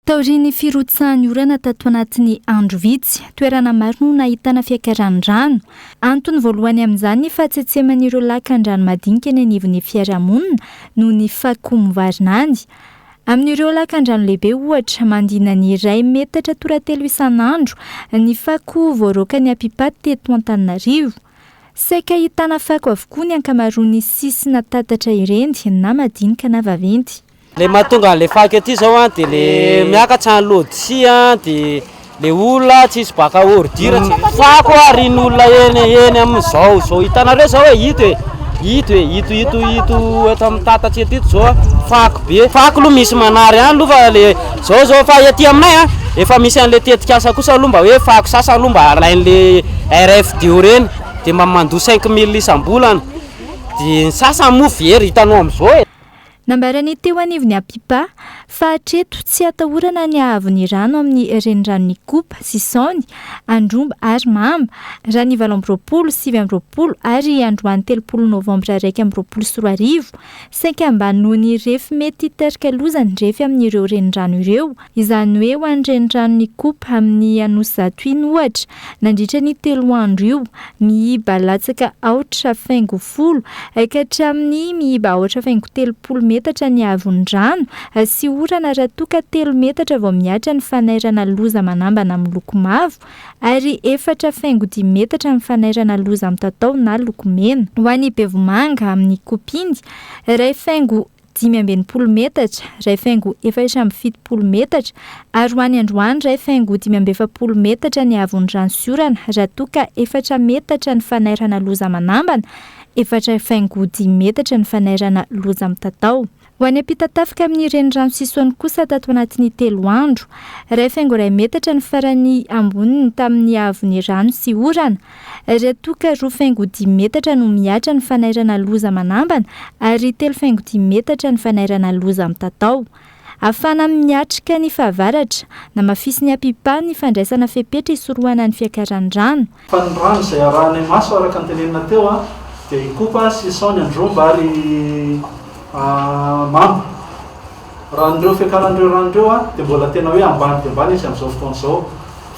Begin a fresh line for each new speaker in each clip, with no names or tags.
Taorian'ny firotsahan'ny orana tato anatin'ny andro vitsy, toerana maro no nahitana fiakaran'ny rano. Antony voalohany amin'izany ny fahatsetseman'ireo lakan-drano madinika eny anivon'ny fiarahamonina noho ny fako mivarina any. Amin'ireo lakan-drano lehibe ohatra, mandina ny iray metatra toratelo isan'andro ny fako voaroakan'ny Apipa teto Antananarivo. Saika ahitana fako avokoa ny ankamaroan'ny sisina tatatra ireny, na madinika na vaventy.
Le mahatonga an'le fako aty zao an de le miakatra ny lodsia an de le olona tsisy baka ordure tsy fako arian'olona eny eny amin'izao zao hitanareo zao e ito e ito e ito ito ito eto amin'ny tatatra eto ito zao an fako be fako aloha misy manary ihany aloha fa le zao zao fa ety aminay an efa misy an'le tetikasa kosa aloha mba hoe fako sasany aloha mba alain'le RFDO reny de mba mandoa 5000 isam-bolana de ny sasany moa very hitanao amin'izao e.
Nambaran'ny teo anivon'ny Apipa fa hatreto tsy atahorana ny haavon'ny rano amin'ny reniranon'Ikopa, Sisaony, Andromba ary Mamba, raha ny 28, 29 ary androany 30 novambra 2021. Saika ambany noho ny refy mety hiteraka loza ny refy amin'ireo renirano ireo. Izany hoe ho an'ny reniranon'Ikopa amin'ny Anosizato iny ohatra, nandritra ny telo andro io, miiba latsaka aotra faingo 10 ka hatramin'ny miiba aotra faingo 30 metatra ny haavon'ny rano sy orana raha toa ka telo metatra vao mihatra ny fanairana loza manambana miloko mavo ary efatra faingo dimy metatra ny fanairana loza mitatao na loko mena. Ho an'i Bevomanga amin'ny Kopiny, iray faingo 65 metatra, iray faingo 74 metatra, ary ho any androany iray faingo 45 metatra ny haavon'ny rano sy orana, raha toa ka efatra metatra ny fanairana loza manambana, efatra faingo dimy metatra ny fanairana loza mitatao. Ho any Ampitatafika amin'ny renirano Sisaony kosa tato anatin'ny telo andro, iray faingo iray metatra ny farany amboniny tamin'ny haavon'ny rano sy orana, Raha toa ka roa faingo dimy metatra no mihatra ny fanairana loza manambana ary telo faingo dimy metatra ny fanairana loza mitatao. Ahafahana miatrika ny fahavaratra, namafisin'ny Apipa ny fandraisana fepetra hisorohana ny fiakaran'ny rano.
Fa ny rano izay arahanay maso araka ny tenenina teo dia Ikopa, Sisaony, Andromba ary Mamba. Raha ireo fiakaran'ireo rano ireo dia mbola tena hoe ambany dia ambany izy amin'izao fotoana izao.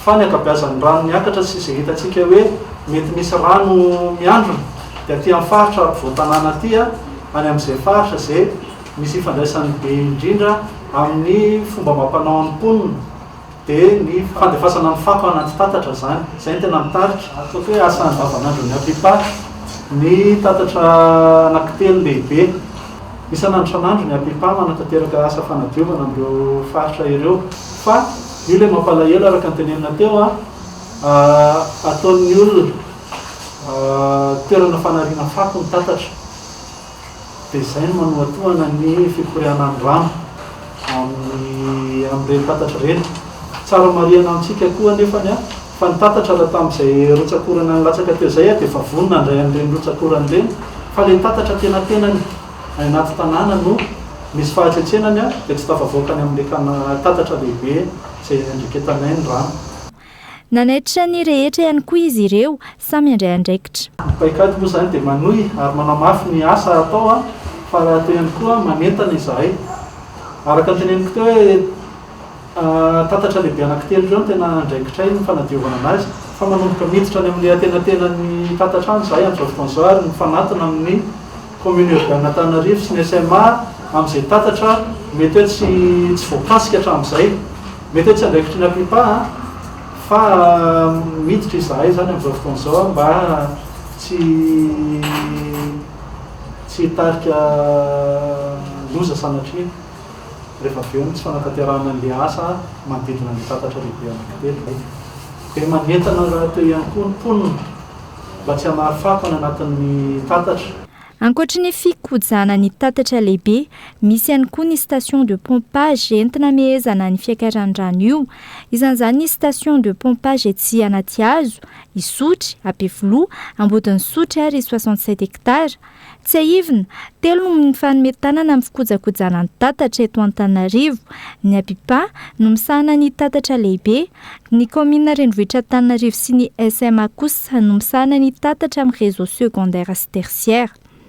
Fa ny ankabeazan'ny rano niakatra sy izay hitantsika hoe mety misy rano miandrona dia aty amin'ny faritra ampovoan-tanàna aty, any amin'izay faritra izay misy ifandraisany be indrindra amin'ny fomba amam-panaon'ny mponina, dia ny fandefasana ny fako anaty tatatra izany. Izay no tena mitarika. Ataoko hoe asa andavanandron'ny Apipa ny tatatra anankitelo lehibe. Isan'andro isan'andro ny Apipa manatanteraka asa fanadiovana amin'ireo faritra ireo. Fa io ilay mampalahelo araka ny tenenina teo an, ataon'ny olona toerana fanariana fako ny tatatra. Dia izay no manohatohana ny fikorianan'ny rano amin'ny amin'ireny tatatra ireny. Tsara marihana amintsika koa anefany an, fa ny tatatra raha tamin'izay rotsak'orana nilatsaka teo izay dia efa vonona handray an'ireny rotsak'orana ireny, fa ilay tatatra tenatenany any anaty tanàna no misy fahatsetsenany dia tsy tafavoaka any amin'ilay kana tatatra lehibe izay andreketanay ny rano.
Nanaitra ny rehetra ihany koa izy ireo, samy handray andraikitra.
Ny paikady moa izany dia manohy ary manamafy ny asa atao fa rahateo ihany koa manentana izahay. Araka ny teneniko teo hoe tatatra lehibe anankitelo ireo no tena andraikitray ny fanadiovana anazy fa manomboka miditra any amin'ilay antenatenan'ny tatatra any izahay amin'izao fotoana izao ary mifanatona amin'ny Commune urbaine Antananarivo sy ny SMA amin'izay tatatra mety hoe tsy tsy voakasika hatramin'izay. Mety hoe tsy andraikitry ny APIPA fa miditra izahay izany amin'izao fotoana izao mba tsy tsy hitarika loza sanatria rehefa avy eo ny tsy fanatanterahana an'ilay asa manodidina an'ilay tatatra lehibe anankitelo. Dia manentana rahateo ihany koa ny mponina mba tsy hanary fako any anatin'ny tatatra.
Ankoatry ny fikojana ny tatatra lehibe, misy ihany koa ny station de pompage entina amehezana ny fiakaran'ny rano io. Isan'izany ny station de pompage etsy Anatihazo, Isotry, Ampefiloha, Ambodin'Isotry ary 67 hectares. Tsiahivina, telo no mifanome tanana amin'ny fikojakojana ny tatatra eto Antananarivo. Ny Apipa no misahana ny tatatra lehibe. Ny kaominina renivohitr'Antananarivo sy ny SMA kosa no misahana ny tatatra amin'ny réseau secondaire sy tertiaire.